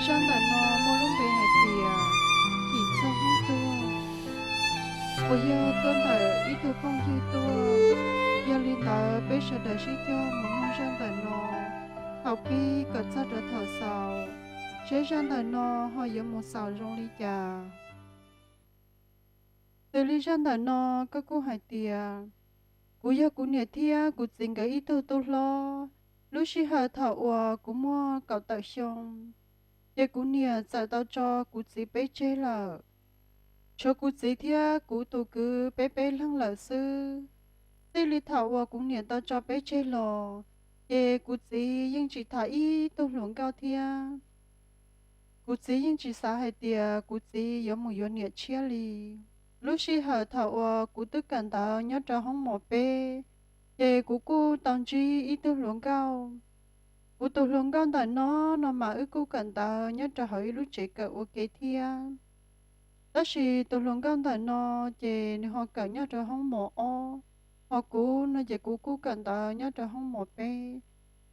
Zaj ntawm no muaj lub npe hais tias Thim Txog Hnub Tuag, uas yog tuaj ntawm ib tug phooj ywg tuaj. Yog li ntawd peb sawv daws sib cog mus mloog zaj ntawm no thaum pib kom txog rau thaum xaus, seb zaj ntawm no ho yuav mus xaus zoo li cas. Xws li zaj ntawm no, koj kuj hais tias, kuv yog kuv niam thiab kuv txiv nkawd ib tug tub hlob. Lub sij hawm thaum uas kuv muaj kaum tawm xyoo, ces kuv niam txawm tau tso kuv txiv peb tseg lawm. Tshuav kuv txiv thiab kuv tus kwv peb peb leeg lawm xwb. Txij li thaum uas kuv niam tau tso peb tseg los, ces kuv txiv yeej tsis tham ib tug hluas nkauj thiab. Kuv txiv yeej tsis xav hais tias kuv txiv yuav mus yuav niam tshiab li. Lub sij hawm thaum uas kuv twb kawm ntawv nyob rau hoob mos peb, ces kuv kuj tau ntsib ib tug hluas nkauj. Kuv tus hluas nkauj ntawm no, no mas wb kuj kawm ntawv nyob rau hauv ib lub tsev kawm ua ke thiab. Tab sis tus hluas nkauj ntawm no, ces nws ho kawm nyob rau hoob mos ob, ho kuv no ces kuv kuj kawm ntawv nyob rau hoob mos peb.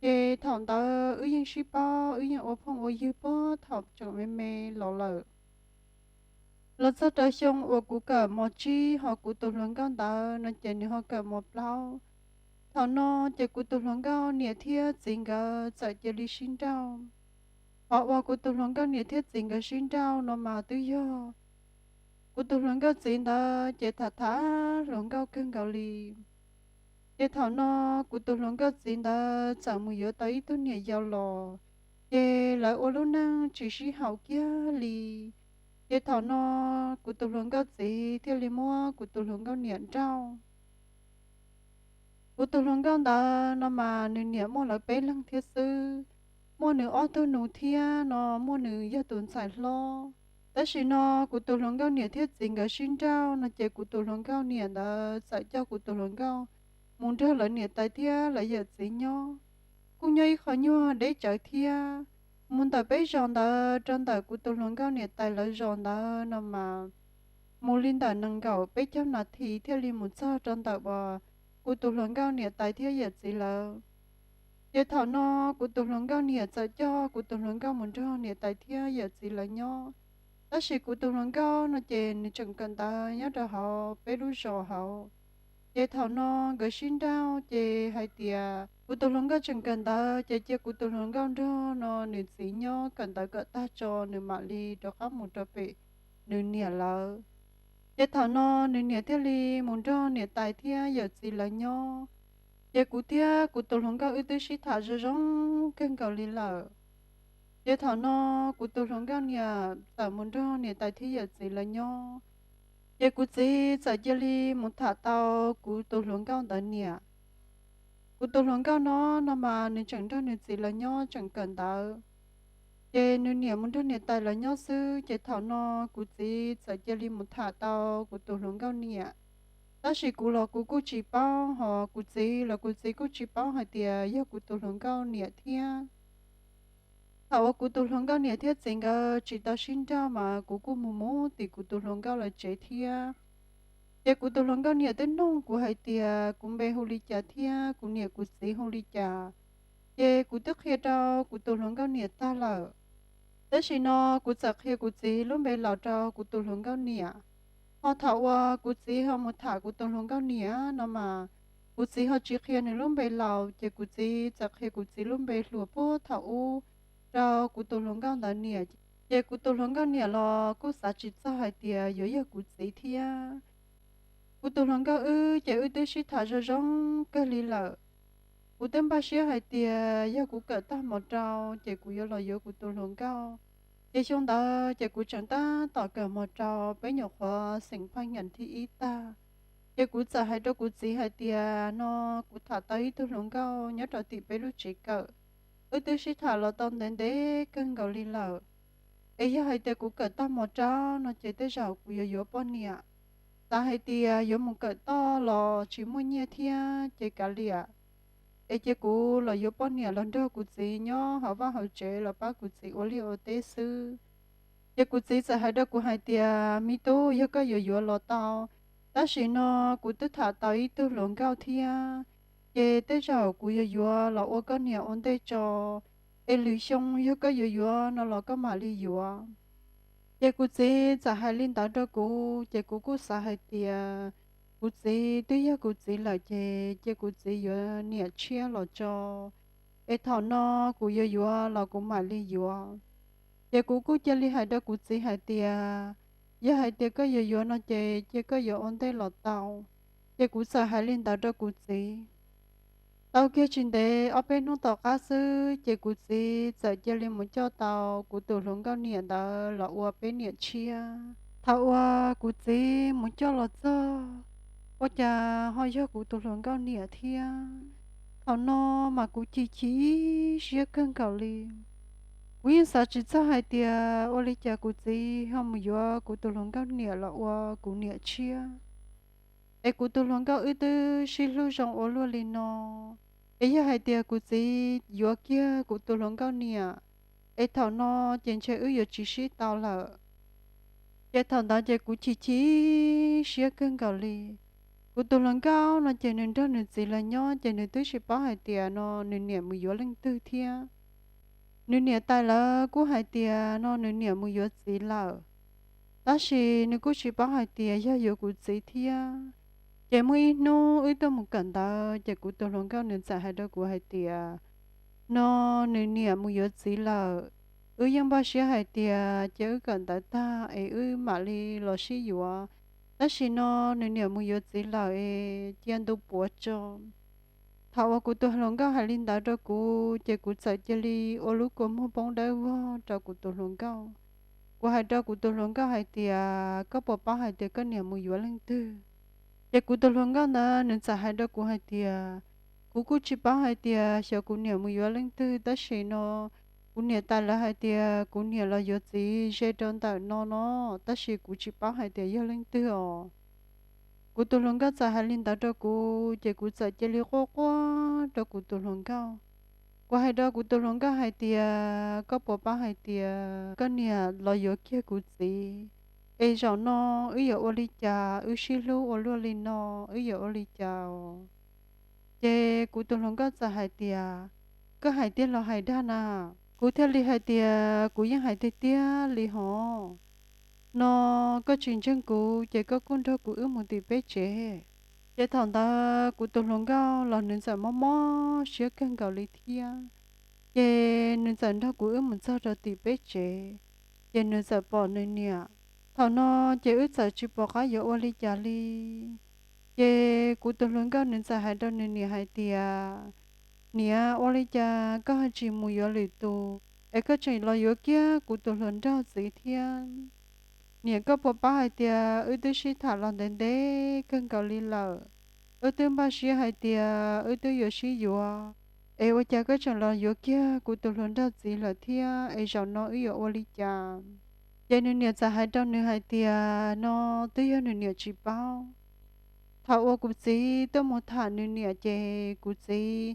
Ces thaum ntawd wb yeej sib paub, wb yeej ua phooj ua ywg puag thaum tseem me me los lawm. Los txog rau xyoo uas kuv kawm mos tsib, ho kuv tus hluas nkauj ntawd no ces nws ho kawm mos plaub. Thaum no, ces kuv tus hluas nkauj niam thiab txiv nkawd txawm cia li sib nrauj. Qhov uas kuv tus hluas nkauj niam thiab txiv nkawd sib nrauj no mas twb yog kuv tus hluas nkauj txiv ntawd ces tham tham hluas nkauj kawg nkaus li. Ces thaum no, kuv tus hluas nkauj txiv ntawd txawm mus yuav tau ib tug niam yau los, ces lawv ua lub neej tsis sib haum kiag li. Ces thaum no, kuv tus hluas nkauj txiv thiaj li muab kuv tus hluas nkauj niam nrauj. Kuv tus hluas nkauj ntawd no mas nws niam muaj lawv peb leeg thiab xwb, muaj nws ob tug nus thiab no muaj nws yog tus ntxhais hlob. Tab sis no, kuv tus hluas nkauj niam thiab txiv nkawd sib nrauj no ces kuv tus hluas nkauj niam ntawd txawm coj kuv tus hluas nkauj mus nrog lawv niam tais thiab lawv yawm txiv nyob, kuj nyob ib qho nyuag deb tsawv thiab. Mus ntawm peb zos ntawd rau ntawm kuv tus hluas nkauj niam tais lawv zos ntawd no mas mus li ntawm nees nkaum peb caug nas this thiaj li mus txog rau ntawm uas kuv tus hluas nkauj niam tais thiab yawm txiv lawv. Ces thaum no, kuv tus hluas nkauj niam txawm coj kuv tus hluas nkauj mus nrog niam tais thiab yawm txiv lawv nyob. Tab sis kuv tus hluas nkauj no ces nws tseem kawm ntawv nyob rau hauv peb lub zos hauv. Ces thaum no, nkawd sib nrauj ces hais tias kuv tus hluas nkauj tseem kawm ntawv ces cia kuv tus hluas nkauj nrog no nws txiv nyob kawm ntawv kom tag tso nws mam li rov qab mus rau pem nws niam lawv. Ces thaum no, nws niam thiaj li mus nrog niam tais thiab yawm txiv lawv nyob. Ces kuv thiab kuv tus hluas nkauj wb twb sib tham zoo zoo kawg nkaus li lawm. Ces thaum no, kuv tus hluas nkauj niam txawm mus nrog niam tais thiab yawm txiv lawv nyob. Ces kuv txiv txawm cia li mus tham tau kuv tus hluas nkauj ntawd niam. Kuv tus hluas nkauj no, no mas nws tseem nrog nws txiv lawv nyob tseem kawm ntawv. Ces nws niam mus nrog niam tais lawv nyob xwb, ces thaum no, kuv txiv txawm cia li mus tham tau kuv tus hluas nkauj niam. Tab sis kuv los kuv kuj tsis paub, ho kuv txiv los kuv txiv kuj tsis paub hais tias yog kuv tus hluas nkauj niam thiab. Thaum uas kuv tus hluas nkauj niam thiab txiv nkawd tsis tau sib nrauj mas kuv kuj mus mus tim kuv tus hluas nkauj lawv tsev thiab. Ces kuv tus hluas nkauj niam twb nug kuv hais tias kuv npe hu li cas thiab kuv niam kuv txiv hu li cas. Ces kuv twb qhia rau kuv tus hluas nkauj niam tag lawm. Tab sis no, kuv txawm qhia kuv txiv lub npe laus rau kuv tus hluas nkauj niam. Ho thaum uas kuv txiv ho mus tham kuv tus hluas nkauj niam no mas, kuv txiv ho tsis qhia nws lub npe laus, ces kuv txiv txawm qhia kuv txiv lub npe hluas puag thaum ub rau kuv tus hluas nkauj ntawd niam. Ces kuv tus hluas nkauj niam los kuj xav tsis txog hais tias yuav yog kuv txiv thiab. Kuv tus hluas nkauj wb ces wb twb sib tham zoo zoo kawg li lawm. Kuv twb npaj siab hais tias yog kuv kawm tag mos rau ces kuv yuav los yuav kuv tus hluas nkauj. Ces xyoo ntawd ces kuv tseem tab tom kawm mos rau peb nyuam qhuav xeem phaj nyam thib ib tag. Ces kuv txawm hais rau kuv txiv hais tias no, kuv tham tau ib tug hluas nkauj nyob rau tim peb lub tsev kawm. Wb twb sib tham los tau ntev ntev kawg nkaus li lawm. Es yog hais tias kuv kawm tag mos rau no ces tej zaum kuv yuav yuav poj niam. Xav hais tias yuav mus kawm toj los tsis muaj nyiaj thiab ces kav liam. Es cia kuv los yuav poj niam los nrog kuv txiv nyob hauv vaj hauv tsev los pab kuv txiv ua liaj ua teb xwb. Ces kuv txiv txawm hais rau kuv hais tias, me tub, yog koj yuav yuav los tau, tab sis no kuv twb tham tau ib tug hluas nkauj thiab, ces tej zaum kuv yuav yuav los ua koj niam ua ntej tso. es lwm xyoo yog koj yuav yuav no los koj mam li yuav. Ces kuv txiv txawm hais li ntawd rau kuv, ces kuv kuj xav hais tias kuv txiv twb yog kuv txiv lawm ces cia kuv txiv yuav niam tshiab los tso, es thaum no kuv yuav yuav los kuv mam li yuav. Ces kuv kuj cia li hais rau kuv txiv hais tias, yog hais tias koj yuav yuav no ces cia koj yuav ua ntej los tau. Ces kuv txawm hais li ntawd rau kuv txiv. Tau kiag tsis ntev ob peb hnub tom qab xwb ces kuv txiv txawm cia li mus coj tau kuv tus hluas nkauj niam ntawd los ua peb niam tshiab. Thaum uas kuv txiv mus coj los txog, ua cas ho yog kuv tus hluas nkauj niam thiab. Thaum no mas kuv chim chim siab kawg nkaus li. Kuv yeej xav tsis txog hais tias ua li cas kuv txiv ho mus yuav kuv tus hluas nkauj niam los ua kuv niam tshiab. Es kuv tus hluas nkauj wb twb sib hlub zoo ua luaj li no, es yog hais tias kuv txiv yuav kiag kuv tus hluas nkauj niam, es thaum no ces ntshe wb yuav tsis sib tau lawm. Ces thaum ntawd ces kuv chim chim siab kawg nkaus li. Kuv tus hluas nkauj no ces nws nrog nws txiv lawv nyob ces nws twb tsis paub hais tias no nws niam mus yuav leej twg thiab. Nws niam tais lawv kuj hais tias no nws niam mus yuav txiv lawm, tab sis nws kuj tsis paub hais tias yog yuav kuv txiv thiab. Ces muaj ib hnub wb tuaj mus kawm ntawv ces kuv tus hluas nkauj nws txawm hais rau kuv hais tias, no nws niam mus yuav txiv lawm. Wb yeej npaj siab hais tias cia wb kawm ntawv tag es wb mam li los sib yuav, tab sis no nws niam mus yuav txiv lawm es cia ntu puav tso. Thaum uas kuv tus hluas nkauj hais li ntawd rau kuv ces kuv txawm cia li ua lub kua muag poob dawb vog rau kuv tus hluas nkauj. Kuv hais rau kuv tus hluas nkauj hais tias, koj puas paub hais tias koj niam mus yuav leej twg? Ces kuv tus hluas nkauj ntawd nws txawm hais rau kuv hais tias, kuv kuj tsis paub hais tias xyov kuv niam mus yuav leej twg, tab sis no kuv niam tais lawv hais tias kuv niam los yuav txiv ze rau ntawm no no, tab sis kuv tsis paub hais tias yog leej twg os. Kuv tus hluas nkauj txawm hais li ntawd rau kuv ces kuv txawm cia li quaj quaj rau kuv tus hluas nkauj. Kuv hais rau kuv tus hluas nkauj hais tias, koj puas paub hais tias koj niam los yuav kiag kuv txiv, es zaum no wb yuav ua li cas? Wb sib hlub ua luaj li no, wb yuav ua li cas? Ces kuv tus hluas nkauj txawm hais tias, koj hais tiag los hais dag na? Kuv thiaj li hais tias, kuv yeej hais tiag tiag li hos. No koj tsis ntseeg kuv ces koj kuj nrog kuv wb mus tim peb tsev. Ces thaum ntawd kuv tus hluas nkauj los nws txawm mob mob siab kawg nkaus li thiab. Ces nws txawm nrog kuv wb mus txog rau tim peb tsev, ces nws txawm pom nws niam. Thaum no ces wb txawm tsis pom qab yuav ua li cas li. Ces kuv tus hluas nkauj nws txawm hais rau nws niam hais tias, niam, ua li cas koj ho tsis mus yuav lwm tus, es koj tseem los yuav kiag kuv tus hluas nraug txiv thiab? Niam, koj puas paub hais tias wb twb sib tham los ntev ntev kawg nkaus li lawm, wb twb npaj siab hais tias wb twb yuav sib yuav, es ua cas koj tseem los yuav kiag kuv tus hluas nraug txiv lawm thiab, es zaum no wb yuav ua li cas? Ces nws niam txawm hais rau nws hais tias no twb yog nws niam tsis paub. Thaum uas kuv txiv tuaj mus tham nws niam ces kuv txiv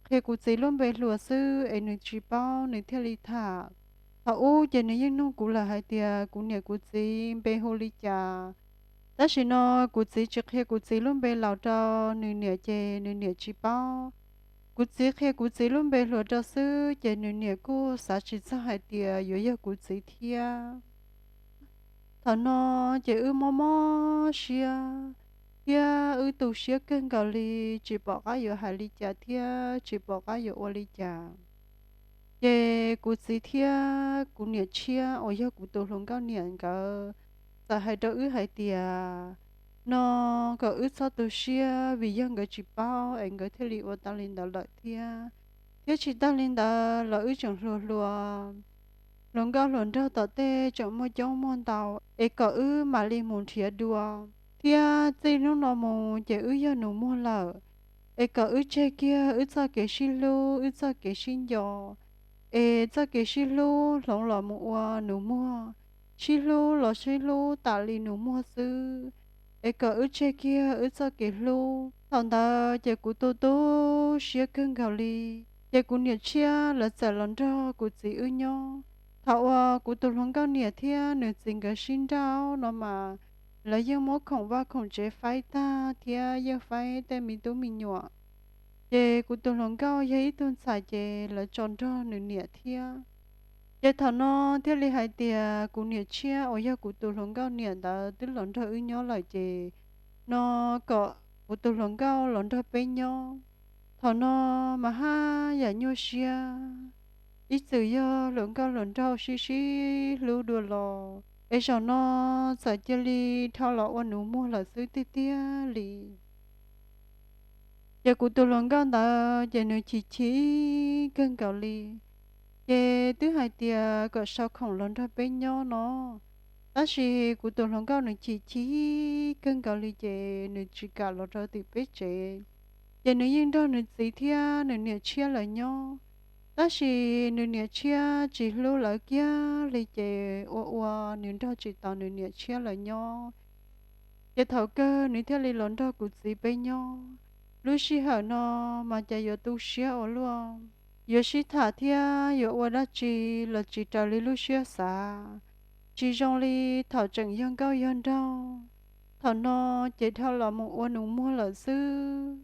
qhia kuv txiv lub npe hluas xwb es nws tsis paub nws thiaj li tham. Thaum ub ces nws yeej nug kuv lawm hais tias kuv niam kuv txiv npe hu li cas. Tab sis no kuv txiv tsis qhia kuv txiv lub npe laus rau nws niam ces nws niam tsis paub. Kuv txiv qhia kuv txiv lub npe hluas rau xwb ces nws niam kuj xav tsis txog hais tias yuav yog kuv txiv thiab. Thaum no ces wb mob mob siab thiab wb tu siab kawg nkaus li, tsis pom qab yuav hais li cas thiab tsis pom qab yuav ua li cas. Ces kuv txiv thiab kuv niam tshiab uas yog kuv tus hluas nkauj niam nkawd txawm hais rau wb hais tias no kom wb txhob tu siab vim yog nkawd tsis paub es nkawd thiaj li ua tau li ntawd lawm thiab. Thiab tsis tag li ntawd los wb tseem hluas hluas, hluas nkauj hluas nraug tom tej tseem muaj coob muaj ntau, es kom wb mam li mus nrhiav dua. Thiab txij hnub no mus ces wb yog nus muag lawm, es kom wb tseg kiag wb txoj kev sib hlub wb txoj kev sib nco, es txoj kev sib hlub hloov los mus ua nus muag, sib hlub los sib hlub tas li nus muag xwb, es kom wb tseg kiag wb txoj kev hlub. Thaum ntawd ces kuv tu tu siab kawg nkaus li. Ces kuv niam tshiab lawv txawm los nrog kuv txiv wb nyob. Thaum uas kuv tus hluas nkauj niam thiab nws txiv nkawd sib nrauj no mas, lawv yeej muab khoom vaj khoom tsev faib tag thiab yeej faib tej me tub me nyuam. Ces kuv tus hluas nkauj yog ib tug ntxhais ces lawv tso nrog nws niam thiab. Ces thaum no thiaj li hais tias kuv niam tshiab uas yog kuv tus hluas nkauj niam ntawd twb los nrog wb nyob lawm ces no kom kuv tus hluas nkauj los nrog peb nyob. Thaum no mas haj yam nyuaj siab, ib txwm yog hluas nkauj hluas nraug sib sib hlub dua los es zaum no txawm cia li dhau los ua nus muag lawm xwb tiag tiag li. Ces kuv tus hluas nkauj ntawd ces nws chim chim kawg nkaus li, ces twb hais tias kom sau khoom los nrog peb nyob no, tab sis kuv tus hluas nkauj nws chim chim kawg nkaus li ces nws tsis kam los rau tim peb tsev. Ces nws yeej nrog nws txiv thiab nws niam tshiab lawv nyob, tab sis nws niam tshiab tsis hlub lawv kiag li ces ua ua nws nrog tsis tau nws niam tshiab lawv nyob. Ces thaum kawg nws thiaj li los nrog kuv txiv peb nyob. Lub sij hawm no mas cas yuav tu siab ua luaj, yuav sib tham thiab yuav ua dab tsi los tsis raws li lub siab xav, tsis zoo li thaum tseem yog nkauj yog nraug. Thaum no ces dhau los mus ua nus muag lawm xwb.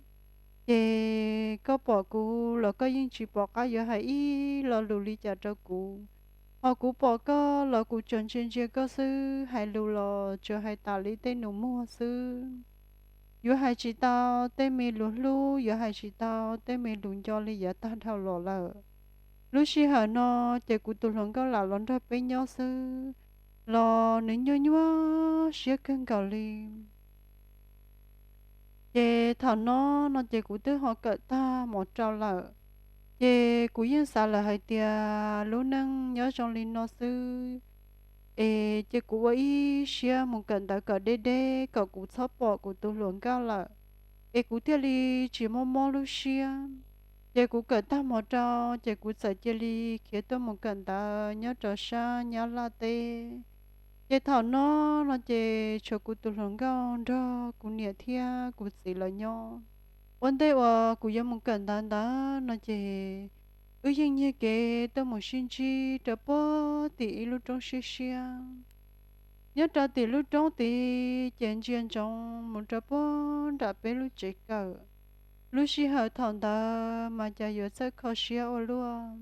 Ces koj pom kuv los koj yeej tsis pom qab yuav hais ib lo lus li cas rau kuv, ho kuv pom koj los kuv tsuas ntsia ntsia koj xwb, hais lus los tsuas hais tas li tej nus muag xwb. Yuav hais tsis tau tej me lus hlub, yuav hais tsis tau tej me lus nco li yav tag dhau los lawm. Lub sij hawm no ces kuv tus hluas nkauj lam los nrog peb nyob xwb los nws nyuaj nyuaj siab kawg nkaus li. Ces thaum no no ces kuv twb ho kawm tag mos rau lawm, ces kuv yeej xav lawm hais tias lub neej nyob zoo li no xwb es ces kuv ua ib siab mus kawm ntawv kom deb deb kom kuv txhob pom kuv tus hluas nkauj lawm, es kuv thiaj li tsis mob mob lub siab. Ces kuv kawm tag mos rau ces kuv txawm cia li khiav tuaj mus kawm ntawv nyob rau sab Nyab Laj teb. Ces thaum no no ces tshuav kuv tus hluas nkauj nrog kuv niam thiab kuv txiv lawv nyob. Ua ntej uas kuv yuav mus kawm ntawv ntawd no ces wb yeej nyiag kev tuaj mus sib ntsib rau puag tim ib lub roob siab siab. Nyob rau tim lub roob tid ces ntsia ntsoov mus rau puag nram peb lub tsev kawm. Lub sij hawm thaum ntawd mas cas yuav txawj kho siab ua luaj.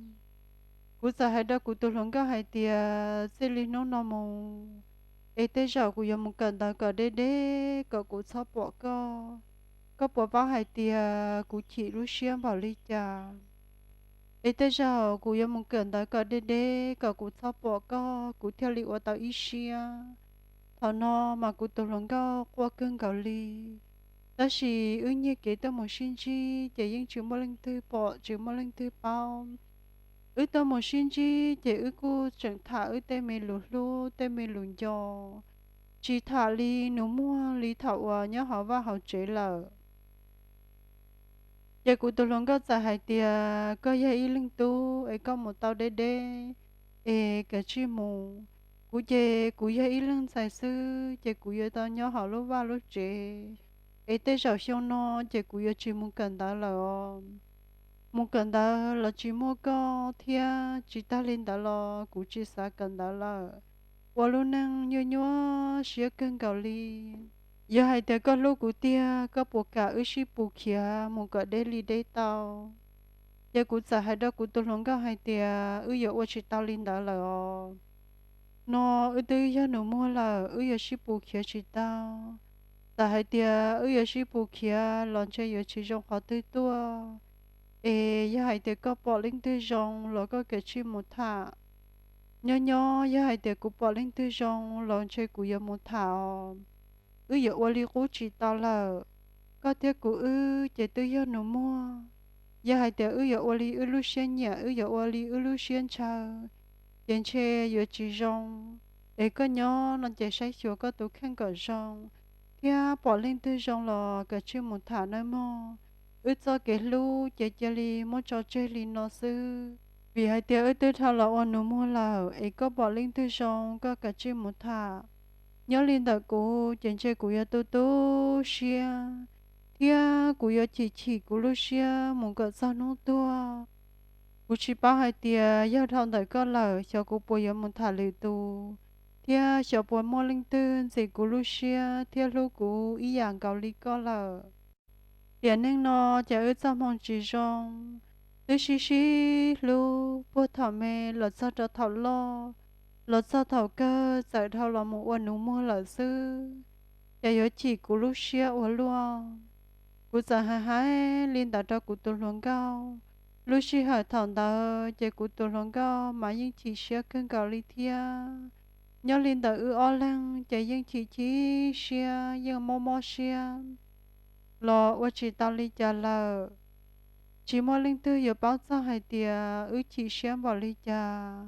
Kuv txawm hais rau kuv tus hluas nkauj hais tias txij li hnub no mus es tej zaum kuv yuav mus kawm ntawv kom deb deb kom kuv txhob pom koj. Koj puas paub hais tias kuv chim lub siab npaum li cas? Es tej zaum kuv yuav mus kawm ntawv kom deb deb kom kuv txhob pom koj, kuv thiaj li ua tau ib siab. Thaum no mas kuv tus hluas nkauj quaj kawg nkaus li. Tab sis wb nyiag kev tuaj mus sib ntsib ces yeej tsis muaj leej twg pom tsis muaj leej twg paub. Wb tuaj mus sib ntsib ces wb kuj tseem tham wb tej me lus hlub tej me lus nco, tsis tham li nus muag li thaum uas nyob hauv vaj hauv tsev lawm. Ces kuv tus hluas nkauj txawm hais tias koj yog ib leeg tub es koj mus tau deb deb es kav tsij mus. Kuv ces kuv yog ib leeg ntxhais xwb ces kuv yuav tau nyob hauv lub vaj lub tsev, es tej zaum xyoo no ces kuv yuav tsis mus kawm ntawv lawm os. Mus kawm ntawv los tsis muaj koj thiab tsis tag li ntawd los kuv tsis xav kawm ntawv lawm. Ua lub neej nyuaj nyuaj siab kawg nkaus li. Yog hais tias koj hlub kuv tiag koj puas kam wb sib pus khiav mus kom deb li deb tau? Ces kuv txawm hais rau kuv tus hluas nkauj hais tias wb yuav ua tsis tau li ntawd lawm os. No wb twb yog nus muag lawm wb yuav sib pus khiav tsis tau. Txawm hais tias wb yuav sib pus khiav los ntshe yuav tsis zoo qhov twg tuaj. Es yog hais tias koj pom leej twg zoo los koj kav tsij mus tham. Nyob nyob yog hais tias kuv pom leej twg zoo los ntshe kuv yuav mus tham os. Wb yuav ua li qub tsis tau lawm. Koj thiab kuv wb ces twb yog nus muag. Yog hais tias wb yuav ua li wb lub siab nyiam wb yuav ua li wb lub siab ntshaw, ces ntshe yuav tsis zoo. Es koj nyob no ces saib xyuas koj tus kheej kom zoo, thiab pom leej twg zoo los kav tsij mus tham nawb mog. Wb txoj kev hlub ces cia li muab tso tseg li no xwb. Vim hais tias wb twb dhau los ua nus muag lawm es koj pom leej twg zoo koj kav tsij mus tham. Nyob li ntawm kuv ces ntshe kuv yuav tu tu siab, thiab kuv yuav chim chim kuv lub siab mus kom txog hnub tuag. Kuv tsis paub hais tias yog dhau ntawm koj lawm xyov kuv puas yuav mus tham lwm tus, thiab xyov puas muaj leej twg ntxim kuv lub siab thiab hlub kuv ib yam nkaus li koj lawm. Tiam neej no ces wb txoj hmoo tsis zoo, twb sib sib hlub puag thaum me los txog rau thaum loj, los txog thaum kawg txawm dhau los mus ua nus muag lawm xwb, ces yuav chim kuv lub siab ua luaj. Kuv txawm hais hais li ntawd rau kuv tus hluas nkauj. Lub sij hawm thaum ntawd ces kuv tus hluas nkauj mas yeej chim siab kawg nkaus li thiab. Nyob li ntawm wb ob leeg ces yeej chim chim siab, yeej mob mob siab, los ua tsis tau li cas lawm. Tsis muaj leej twg yuav paub txog hais tias wb chim siab npaum li cas.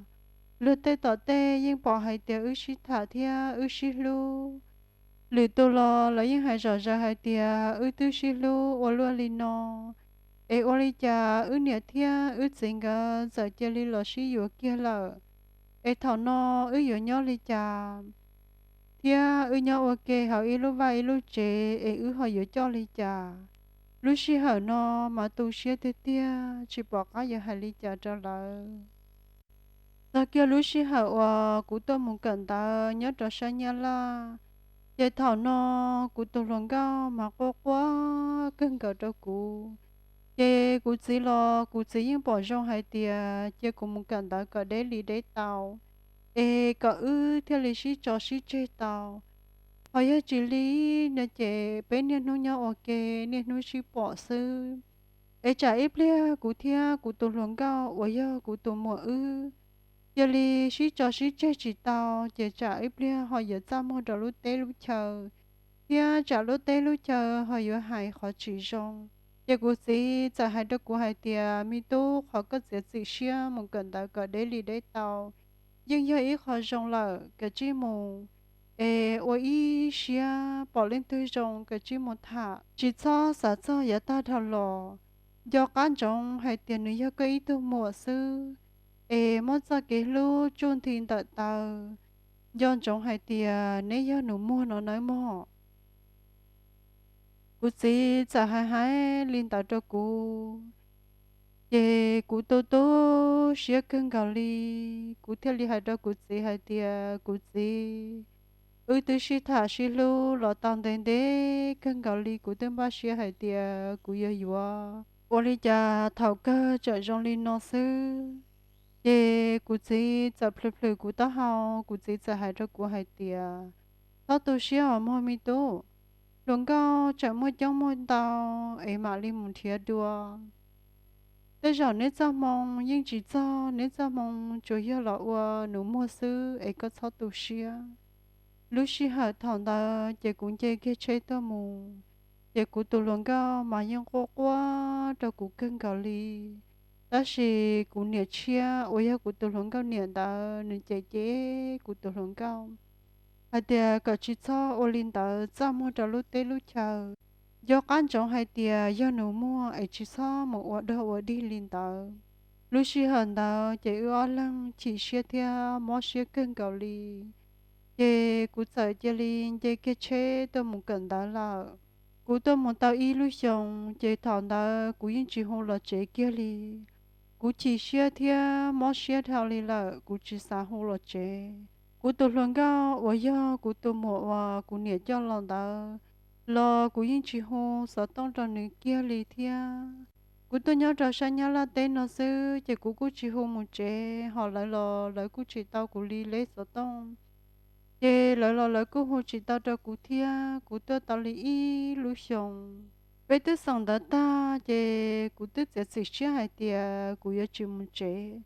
Luag tej tom tej yeej pom hais tias wb sib tham thiab wb sib hlub. Lwm tus los lawv yeej hais zom zaws hais tias wb twb sib hlub ua luaj li no, es ua li cas wb niam thiab wb txiv nkawd txawm cia li los sib yuav kiag lawm, es thaum no wb yuav nyob li cas, thiab wb nyob ua ke hauv ib lub vaj ib lub tsev es wb ho yuav coj li cas. Lub sij hawm no mas tu siab tiag tiag, tsis pom qab yuav hais li cas rau lawv. Txog kiag lub sij hawm uas kuv tuaj mus kawm ntawv nyob rau sab Nyab Laj, ces thaum no kuv tus hluas nkauj mas quaj quaj kawg nkaus rau kuv. Ces kuv txiv los kuv txiv yeej pom zoo hais tias cia kuv mus kawm ntawv kom deb li deb tau, es kom wb thiaj li sib tso sib tseg tau. Ho yog tsis li no ces peb niaj hnub nyob ua ke, niaj hnub sib pom xwb, es tsam ib pliag kuv thiab kuv tus hluas nkauj uas yog kuv tus muam wb cia li sib tso sib tseg tsis tau, ces tsam ib pliag ho yuav txaj muag rau lub teb lub chaw, thiab tsam lub teb lub chaw ho yuav hais qhov tsis zoo. Ces kuv txiv txawm hais rau kuv hais tias, me tub, qhov koj txiav txim siab mus kawm ntawv kom deb li deb tau yeej yog ib qho zoo lawm, koj tsij mus, es ua ib siab pom leej twg zoo koj tsij mus tham, tsis txhob xav txog yav tag dhau los. Nco qab ntsoov hais tias nws yog koj ib tug muam xwb, es muab txoj kev hlub tsuj nthi ntawm taw, nco ntsoov hais tias neb yog nus muag no nawb mog. Kuv txiv txawm hais hais li ntawd rau kuv, ces kuv tu tu siab kawg nkaus li. Kuv thiaj li hais rau kuv txiv hais tias, kuv txiv, wb twb sib tham sib hlub los tau ntev ntev kawg nkaus li, kuv twb npaj siab hais tias kuv yuav yuav, ua li cas thaum kawg tseem zoo li no xwb. Ces kuv txiv txawm plhws plhws kuv taub hau, kuv txiv txawm hais rau kuv hais tias, txhob tu siab os mog me tub, hluas nkauj tseem muaj coob muaj ntau, es mam li mus nrhiav dua. Tej zaum neb txoj hmoo yeej tsis txog, neb txoj hmoo tsuas yog los ua nus muag xwb, es koj txhob tu siab. Lub sij hawm thaum ntawd ces kuv nce kiag tsheb tuaj mus, ces kuv tus hluas nkauj mas yeej quaj quaj rau kuv kawg nkaus li. Tab sis kuv niam tshiab uas yog kuv tus hluas nkauj niam ntawd nws cem cem kuv tus hluas nkauj hais tias kom tsis txhob ua li ntawd, txaj muag rau lub teb lub chaw. Nco qab ntsoov hais tias yog nus muag es tsis txhob mus ua dog ua dig li ntawd. Lub sij hawm ntawd ces wb ob leeg chim siab thiab mob siab kawg nkaus li. Ces kuv txawm cia li nce kiag tsheb tuaj mus kawm ntawv lawm. Kuv tuaj mus tau ib lub xyoos ces thaum ntawd kuv yeej tsis hu los tsev kiag li. Kuv chim siab thiab mob siab dhau li lawm, kuv tsis xav hu los tsev. Kuv tus hluas nkauj uas yog kuv tus muam uas kuv niam coj los ntawd los kuv yeej tsis hu xov tooj rau nws kiag li thiab. Kuv tuaj nyob rau sab Nyab Laj teb no xwb ces kuv kuj tsis hu mus tsev, ho lawv los lawv kuj tsis tau kuv li leb xov tooj. Ces lawv los lawv kuj hu tsis tau rau kuv thiab. Kuv tuaj tau li ib lub xyoos, peb twb xeem ntawv tag ces kuv twb txiav txim siab hais tias kuv yuav tsis mus tsev.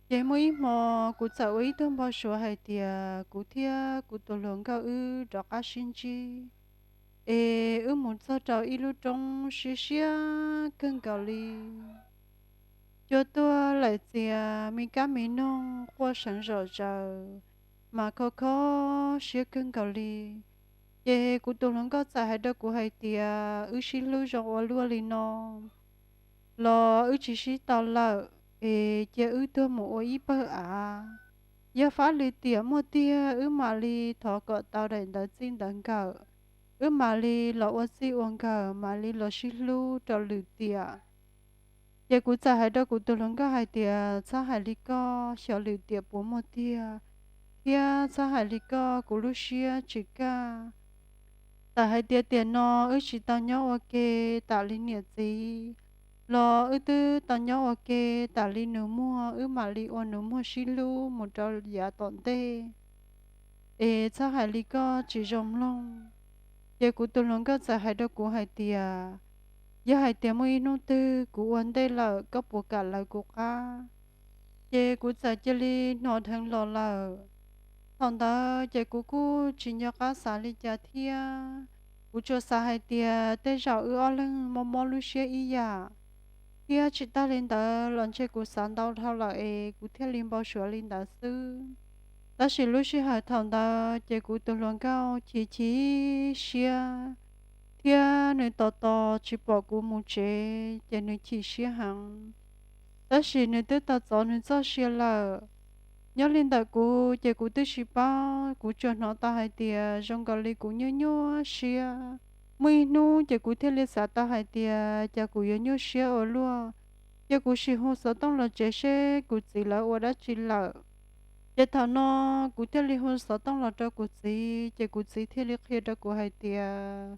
Ces muaj ib hmo kuv txawm ua ib tug npau suav hais tias kuv thiab kuv tus hluas nkauj wb rov qab sib ntsib, es wb mus txog rau ib lub roob siab siab kawg nkaus li. Cua tuaj laim txias, me kab me noog quaj seev zom zaws, mas kho kho siab kawg nkaus li. Ces kuv tus hluas nkauj txawm hais rau kuv hais tias, wb sib hlub zoo ua luaj li no los wb tsis sib tau lawm, es cia wb tuag mus ua ib pawg av. Yog fab lwm tiam muaj tiag wb mam li thov kom tau daim ntawv txij ntawv nkawm, wb mam li los ua txij ua nkawm, mam li los sib hlub rau lwm tiam. Ces kuv txawm hais rau kuv tus hluas nkauj hais tias, txhob hais li koj, xyov lwm tiam puas muaj tiag, thiab txhob hais li koj, kuv lub siab tsis kaj. Txawm hais tias tiam no wb tsis tau nyob ua ke tam li niam txiv, los wb twb tau nyob ua ke tam li nus muag, wb mam li ua nus muag sib hlub mus rau yav tom ntej, es txhob hais li koj tsis zoo mloog. Ces kuv tus hluas nkauj txawm hais rau kuv hais tias, yog hais tias muaj ib hnub twg kuv ua ntej lawm, koj puas kam lawv kuv qab? Ces kuv txawm cia li hnov dheev los lawm. Thaum ntawd ces kuv kuj tsis nco qab xav li cas thiab. Kuv tsuas xav hais tias tej zaum wb ob leeg mob mob lub siab ib yam, thiab tsis tag li ntawd los ntshe kuv xav ntau dhau lawm es kuv thiaj li npau suav li ntawd xwb. Tab sis lub sij hawm thaum ntawd ces kuv tus hluas nkauj chim chim siab, thiab nws tos tos tsis pom kuv mus tsev ces nws chim siab heev. Tab sis nws twb tau txov nws txoj sia lawm. Nyob li ntawm kuv ces kuv twb tsis paub, kuv tsuas hnov tau hais tias zoo nkaus li kuv nyuaj nyuaj siab. Muaj ib hnub ces kuv thiaj li xav tau hais tias cas kuv yuav nyuaj siab ua luaj, ces kuv sim hu xov tooj los tsev seb kuv txiv lawv ua dab tsi lawm. Ces thaum no kuv thiaj li hu xov tooj los rau kuv txiv, ces kuv txiv thiaj li qhia rau kuv hais tias,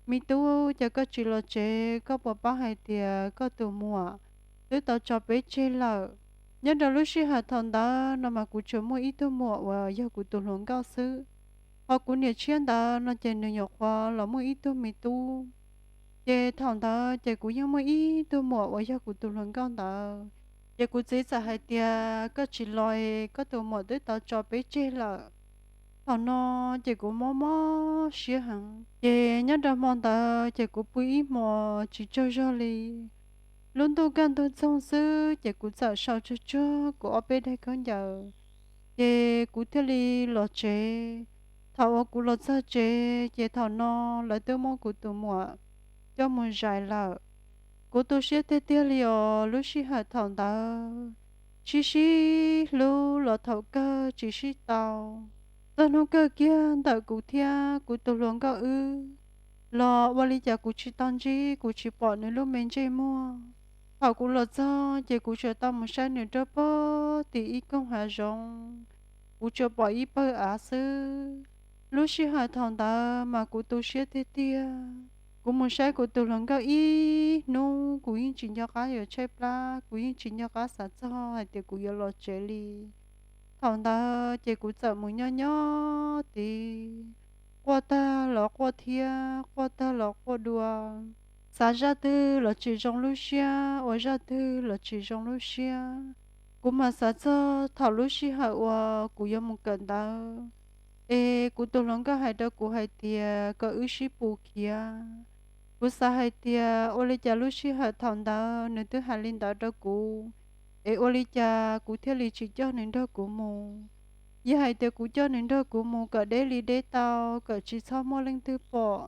me tub, cas koj tsis los tsev, koj puas paub hais tias koj tus muam twb tau tso peb tseg lawm? Nyob rau lub sij hawm thaum ntawd no mas kuv tsuas muaj ib tug muam uas yog kuv tus hluas nkauj xwb, ho kuv niam tshiab ntawd no ces nws nyuam qhuav los muaj ib tug me tub. Ces thaum ntawd ces kuv yeej muaj ib tug muam uas yog kuv tus hluas nkauj ntawd. Ces kuv txiv txawm hais tias, koj tsis los, koj tus muam twb tau tso peb tseg lawm. Thaum no ces kuv mob mob siab heev, ces nyob rau hmo ntawd ces kuv pw ib hmos tsis tsaug zog li. Lub ntuj kaj ntug txoog xwb ces kuv txawm sau tsuag tsuag kuv ob peb daim khaub ncaws, ces kuv thiaj li los tsev. Thaum uas kuv los txog tsev ces thaum no lawv twb muab kuv tus muam coj mus zais lawm. Kuv tu siab tiag tiag li os, lub sij hawm thaum ntawd sib sib hlub los thaum kawg tsis sib tau. Txog hnub kawg kiag ntawm kuv thiab kuv tus hluas nkauj wb los ua li cas kuv tsis tau ntsib, kuv tsis pom nws lub me ntsej muag. Thaum kuv los txog ces kuv tsuas tau mus saib nws rau pem tim ib koog hav zoov, kuv tsuas pom ib pawg av xwb. Lub sij hawm thaum ntawd mas kuv tu siab tiag tiag. Kuv mus saib kuv tus hluas nkauj ib hnub, kuv yeej tsis nco qab yuav tshaib plab, kuv yeej tsis nco qab xav txog hais tias kuv yuav los tsev li. Thaum ntawd ces kuv txawm mus nyob nyob tid, quaj tag los quaj thiab quaj tag los quaj dua. Xav zaj twg los tsis zoo lub siab, ua zaj twg los tsis zoo lub siab. Kuv mas xav txog thaum lub sij hawm uas kuv yuav mus kawm ntawv, es kuv tus hluas nkauj hais rau kuv hais tias kom wb sib pus khiav. Kuv xav hais tias ua li cas lub sij hawm thaum ntawd nws twb hais li ntawd rau kuv, es ua li cas kuv thiaj li tsis coj nws nrog kuv mus? Yog hais tias kuv coj nws nrog kuv mus kom deb li deb tau, kom tsis txhob muaj leej twg pom,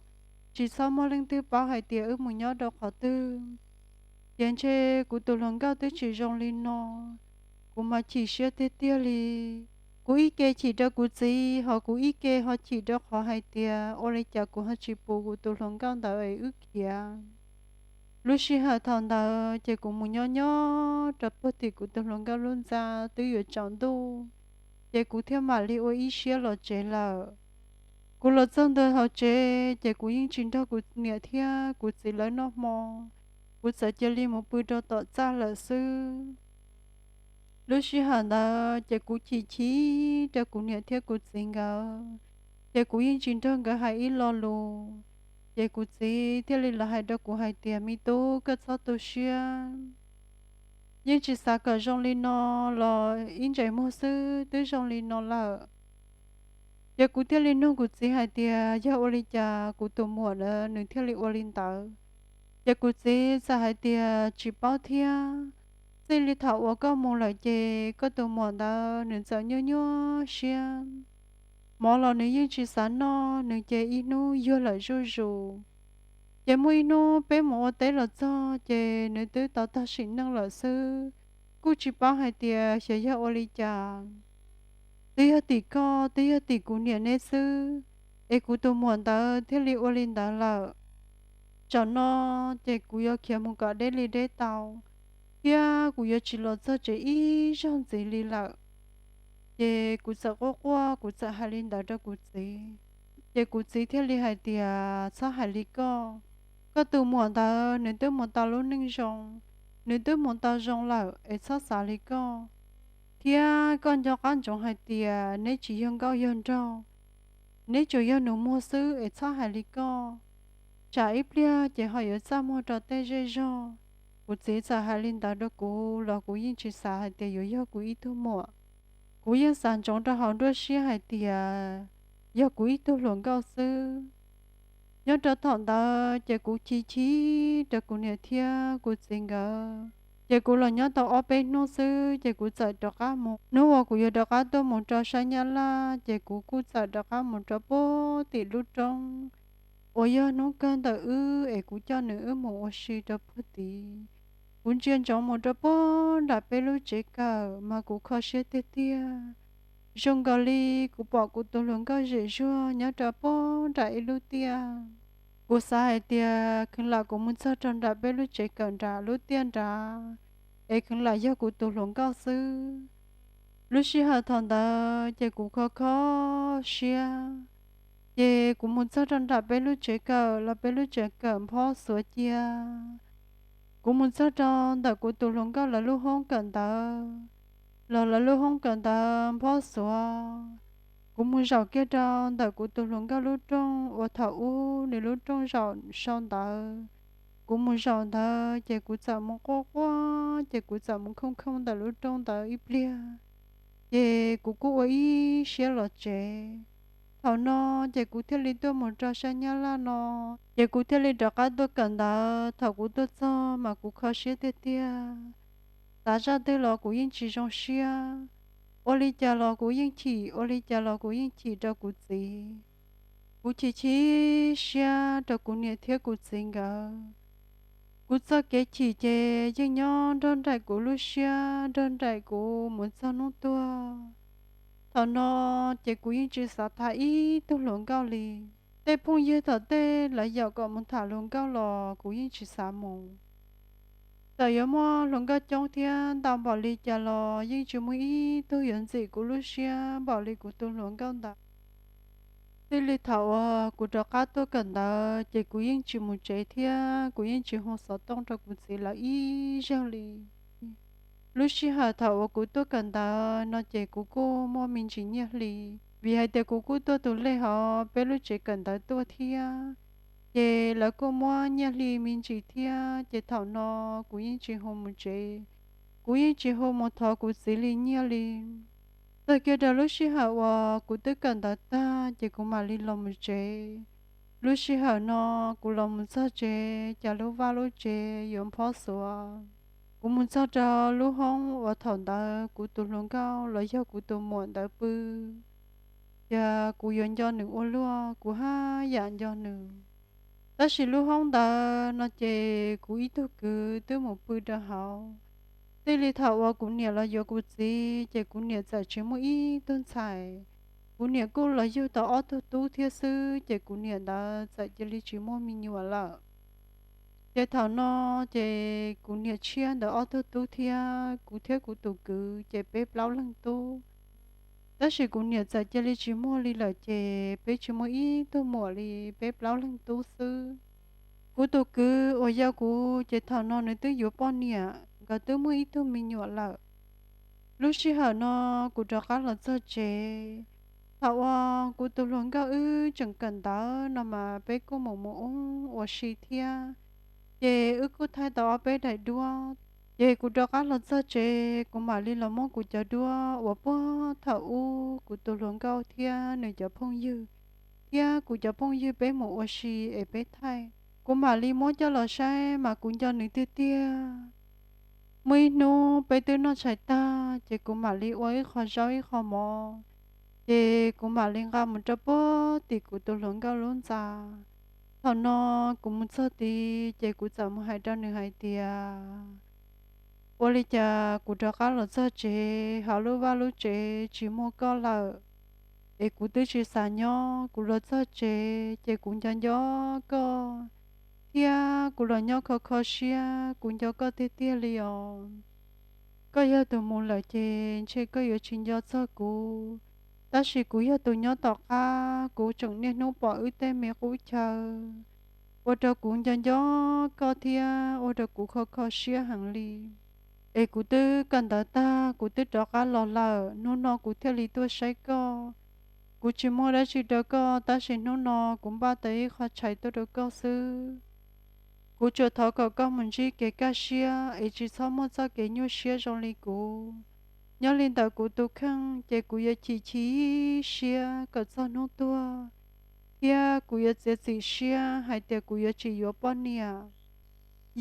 tsis txhob muaj leej twg paub hais tias wb mus nyob rau qhov twg, ces ntshe kuv tus hluas nkauj twb tsis zoo li no. Kuv mas chim siab tiag tiag li. Kuv ib ke chim rau kuv txiv, ho kuv ib ke ho chim rau qhov hais tias ua li cas kuv ho tsis pus kuv tus hluas nkauj ntawd es wb khiav. Lub sij hawm thaum ntawd ces kuv mus nyob nyob rau pem tim kuv tus hluas nkauj lub ntxa twb yuav tsaus ntuj, ces kuv thiaj mam li ua ib siab los tsev lawm. Kuv los txog ntua hauv tsev ces kuv yeej tsis nrog kuv niam thiab kuv txiv lawv noj hmo, kuv txawm cia li mus pw rau tom txaj lawm xwb. Lub sij hawm ntawd ces kuv chim chim rau kuv niam thiab kuv txiv nkawd, ces kuv yeej tsis nrog nkawd hais ib lo lus. Ces kuv txiv thiaj li los hais rau kuv hais tias, me tub, koj txhob tu siab, yeej tsis xav kom zoo li no los ib ntsais muag xwb twb zoo li no lawm. Ces kuv thiaj li nug kuv txiv hais tias yog ua li cas kuv tus muam ntawd nws thiaj li ua li ntawd. Ces kuv txiv txawm hais tias tsis paub thiab, txij li thaum uas koj mus lawm ces koj tus muam ntawd nws txawm nyuaj nyuaj siab, mov los nws yeej tsis xav noj, nws ces ib hnub yuag lawm zuj zus. Ces muaj ib hnub peb mus ua teb los txog ces nws twb tau tag sim neej lawm xwb, kuj tsis paub hais tias xyov yog ua li cas. Twb yog tim koj, twb yog tim kuv niam neb xwb, es kuv tus muam ntawd thiaj li ua li ntawd lawm. Tsam no ces kuv yuav khiav mus kom deb li deb tau, thiab kuv yuav tsis los txog tsev ib zaug ntxiv li lawm. Ces kuv txawm quaj quaj, kuv txawm hais li ntawd rau kuv txiv. Ces kuv txiv thiaj li hais tias, txhob hais li koj. Koj tus muam ntawd nws twb mus tau lub neej zoo, nws twb mus tau zoo lawm es txhob xav li koj. Thiab koj nco qab ntsoov hais tias neb tsis yog nkauj yog nraug, neb tsuas yog nus muag xwb es txhob hais li koj. Tsam ib pliag ces ho yuav txaj muag rau tej zej zog. Kuv txiv txawm hais li ntawd rau kuv los kuv yeej tsis xav hais tias yuav yog kuv ib tug muam. Kuv yeej xav ntsoov rau hauv nruab siab hais tias yog kuv ib tug hluas nkauj xwb. Nyob rau thaum ntawd ces kuv chim chim rau kuv niam thiab kuv txiv nkawd. Ces kuv los nyob tau ob peb hnub xwb ces kuv txawm rov qab mus. Hnub uas kuv yuav rov qab tuaj mus rau sab Nyab Laj ces kuv kuj txawm rov qab mus rau puag tim lub roob uas yog hnub kawg ntawm wb es kuv coj nws wb mus ua si rau puag tid. Kuv ntsia ntsoov mus rau puag nram peb lub tsev kawm mas kuv kho siab tiag tiag. Zoo nkaus li kuv pom kuv tus hluas nkauj zem zuag nyob rau puag nram ib lub tiaj. Kuv xav hais tias kheev lam kuv mus txog rau nram peb lub tsev kawm nram lub tiaj nrad, es kheev lam yog kuv tus hluas nkauj xwb. Lub sij hawm thaum ntawd ces kuv kho kho siab, ces kuv mus txog rau nram peb lub tsev kawm los peb lub tsev kawm nphob xuav cia. Kuv mus txog rau ntawm kuv tus hluas nkauj lawv lub hoob kawm ntawv, los lawv lub hoob kawm ntawv nphob xuav. Kuv mus zaum kiag rau ntawm kuv tus hluas nkauj lub rooj uas thaum ub nws lub rooj zaum sau ntawv. Kuv mus zaum ntawd ces kuv txawm mus quaj quaj, ces kuv txawm mus khooj khooj ntawm lub rooj ntawd ib pliag, ces kuv kuj ua ib siab los tsev. Thaum no ces kuv thiaj li tuaj mus rau sab Nyab Laj no, ces kuv thiaj li rov qab tuaj kawm ntawv. Thaum kuv tuaj txog mas kuv kho siab tiag tiag, xav zaj twg los kuv yeej tsis zoo siab, ua li cas los kuv yeej chim, ua li cas los kuv yeej chim rau kuv txiv. Kuv chim chim siab rau kuv niam thiab kuv txiv nkawd. Kuv txoj kev chim ces yeej nyob nrog nraim kuv lub siab nrog nraim kuv mus txog hnub tuag. Thaum no ces kuv yeej tsis xav tham ib tug hluas nkauj li. Tej phooj ywg thaum tej lawv yaum kom mus tham hluas nkauj los kuv yeej tsis xav mus. Txawm yuav muaj hluas nkauj coob thiab ntau npaum li cas los yeej tsis muaj ib tug yuav ntxim kuv lub siab npaum li kuv tus hluas nkauj ntawd. Txij li thaum uas kuv rov qab tuaj kawm ntawv ces kuv yeej tsis mus tsev thiab kuv yeej tsis hu xov tooj rau kuv txiv lawv ib zaug li. Lub sij hawm thaum uas kuv tuaj kawm ntawv no ces kuv kuj muaj me ntsis nyiaj hli, vim hais tias kuv kuj tuaj tus lej hauv peb lub tsev kawm ntawv tuaj thiab, ces lawv kuj muab nyiaj hli me ntsis thiab. Ces thaum no kuv yeej tsis hu mus tsev, kuv yeej tsis hu mus thov kuv txiv li nyiaj li. Txog kiag rau lub sij hawm uas kuv twb kawm ntawv tag ces kuv mam li los mus tsev. Lub sij hawm no kuv los mus txog tsev cas lub vaj lub tsev yuav nphob xuav. Kuv mus txog rau lub hoob uas thaum ntawd kuv tus hluas nkauj los yog kuv tus muam ntawd pw, cas kuv yuav nco nws ua luaj, kuv haj yam nco nws. Tab sis lub hoob ntawd no ces kuv ib tug kwv twb mus pw rau hauv. Txij li thaum uas kuv niam los yuav kuv txiv ces kuv niam txawm tsis muaj ib tug ntxhais. Kuv niam kuj los yug tau ob tug tub thiab xwb ces kuv niam ntawd txawm cia li tsis muaj me nyuam lawm. Ces thaum no ces kuv niam tshiab ntawd ob tug tub thiab kuv thiab kuv tus kwv ces peb plaub leeg tub. Tab sis kuv niam txawm cia li tsis muaj li lawm ces peb tsis muaj ib tug muam li, peb plaub leeg tub xwb. Kuv tus kwv uas yau kuv ces thaum no nws twb yuav poj niam, nkawd twb muaj ib tug me nyuam lawm. Lub sij hawm no kuv rov qab los txog tsev. Thaum uas kuv tus hluas nkauj wb tseem kawm ntawv no mas peb kuj mus mus ub ua si thiab, ces wb kuj thaij tau ob peb daim duab. Ces kuv rov qab los txog tsev, kuv mam li los muab kuv cov duab uas puag thaum ub kuv tus hluas nkauj thiab nws cov phooj ywg, thiab kuv cov phooj ywg peb mus ua si es peb thaij, kuv mam li muab coj los saib mas kuv nco nws tiag tiag. Muaj ib hnub peb twb noj tshais tag ces kuv mam li ua ib qho zaub ib qho mov, ces kuv mam li nqa mus rau puag tim kuv tus hluas nkauj lub ntxa. Thaum no kuv mus txog tid ces kuv txawm mus hais rau nws hais tias, ua li cas kuv rov qab los txog tsev hauv lub vaj lub tsev tsis muaj koj lawm, es kuv twb tsis xav nyob. Kuv los txog tsev ces kuv nco nco koj, thiab kuv los nyob kho kho siab, kuv nco koj tiag tiag li os. Koj yog tus mus lawm ces ntshe koj yuav tsis nco txog kuv. Tab sis kuv yog tus nyob tom qab, kuv tseem niaj hnub pom wb tej me qub chaw, ua rau kuv nco nco koj thiab ua rau kuv kho kho siab heev li. Es kuv twb kawm ntawv tag, kuv twb rov qab los lawm, hnub no kuv thiaj li tuaj saib koj. Kuv tsis muaj dab tsi rau koj, tab sis hnub no kuv npaj tau ib qho tshais tuaj rau koj xwb. Kuv tsuas thov kom koj mus ntsib kev kaj siab, es tsis txhob muaj txoj kev nyuaj siab zoo li kuv. Nyob li ntawm kuv tus kheej, ces kuv yuav chim chim siab kom txog hnub tuag, thiab kuv yuav txiav txim siab hais tias kuv yuav tsis yuav poj niam.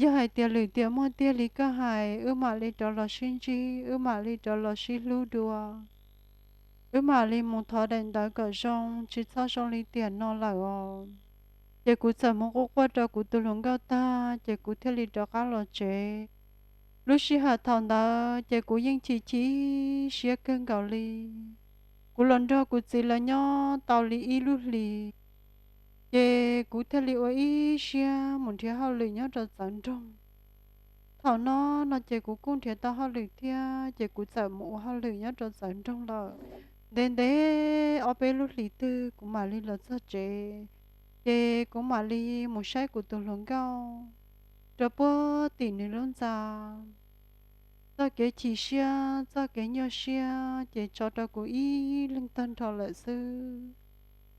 Yog hais tias lwm tiam muaj tiag li koj hais, wb mam li rov los sib ntsib, wb mam li rov los sib hlub dua. Wb mam li mus thov daim ntawv kom zoo, tsis txhob zoo li tiam no lawm os. Ces kuv txawm mus quaj quaj rau kuv tus hluas nkauj tag, ces kuv thiaj li rov qab los tsev. Lub sij hawm thaum ntawd ces kuv yeej chim chim siab kawg nkaus li. Kuv los nrog kuv txiv lawv nyob tau li ib lub hlis, ces kuv thiaj li ua ib siab mus nrhiav hauj lwm nyob rau txawv nroog. Thaum no no ces kuv kuj nrhiav tau hauj lwm thiab, ces kuv txawm mus ua hauj lwm nyob rau txawv nroog lawm. Ntev ntev ob peb lub hlis twg kuv mam li los txog tsev, ces kuv mam li mus saib kuv tus hluas nkauj rau puag tim nws lub ntxa. Txoj kev chim siab, txoj kev nyuaj siab ces tso rau kuv ib leeg tag nrho lawm xwb.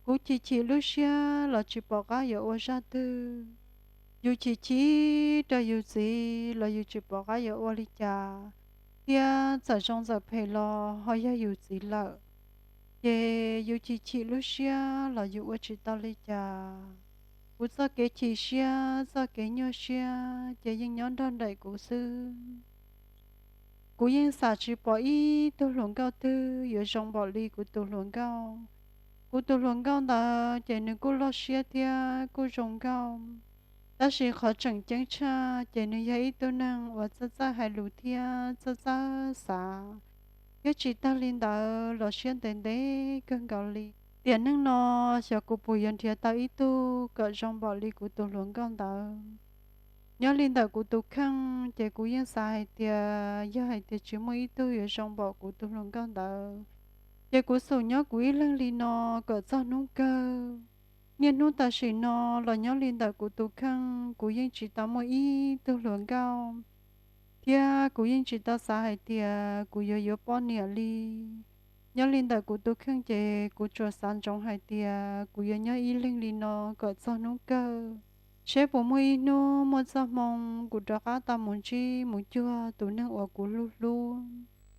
Kuv chim chim lub siab los tsis pom qab yuav ua zaj twg. Yus chim chim rau yus txiv los yus tsis pom qab yuav ua li cas, thiab txawm zoo txawm phem los ho yog yus txiv lawm, ces yus chim chim lub siab los yus ua tsis tau li cas. Kuv txoj kev chim siab, txoj kev nyuaj siab ces yeej nyob nrog nraim kuv xwb. Kuv yeej xav tsis pom ib tug hluas nkauj twg yuav zoo npaum li kuv tus hluas nkauj. Kuv tus hluas nkauj ntawd ces nws kuj loj siab thiab kuj zoo nkauj, tab sis qhov tseem ceeb tshaj ces nws yog ib tug neeg uas txawj txawj hais lus thiab txawj txawj xav, thiab tsis tag li ntawd los siab ntev ntev kawg nkaus li. Tiam neej no, xyov kuv puas yuav nrhiav tau ib tug kom zoo npaum li kuv tus hluas nkauj ntawd. Nyob li ntawm kuv tus kheej ces kuv yeej xav hais tias yog hais tias tsis muaj ib tug yuav zoo npaum kuv tus hluas nkauj ntawd, ces kuv xum nyob kuv ib leeg li no kom txog hnub kawg. Niaj hnub tam sim no los nyob li ntawm kuv tus kheej, kuv yeej tsis tau muaj ib tug hluas nkauj, thiab kuv yeej tsis tau xav hais tias kuv yuav yuav poj niam li. Nyob li ntawm kuv tus kheej ces kuv tsuas xav ntsoov hais tias kuv yuav nyob ib leeg li no kom txog hnub kawg, seb puas muaj ib hnub muaj txoj hmoo kuv rov qab tau mus ntsib mus cuag tus neeg uas kuv hlub hlub.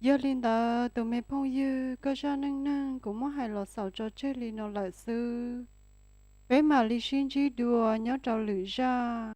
Yog li ntawd tus me phooj ywg, koj zaj neej neeg kuv muab hais los xaus tso tseg li no lawm xwb. Peb mam li sib ntsib dua nyob rau lwm zaj.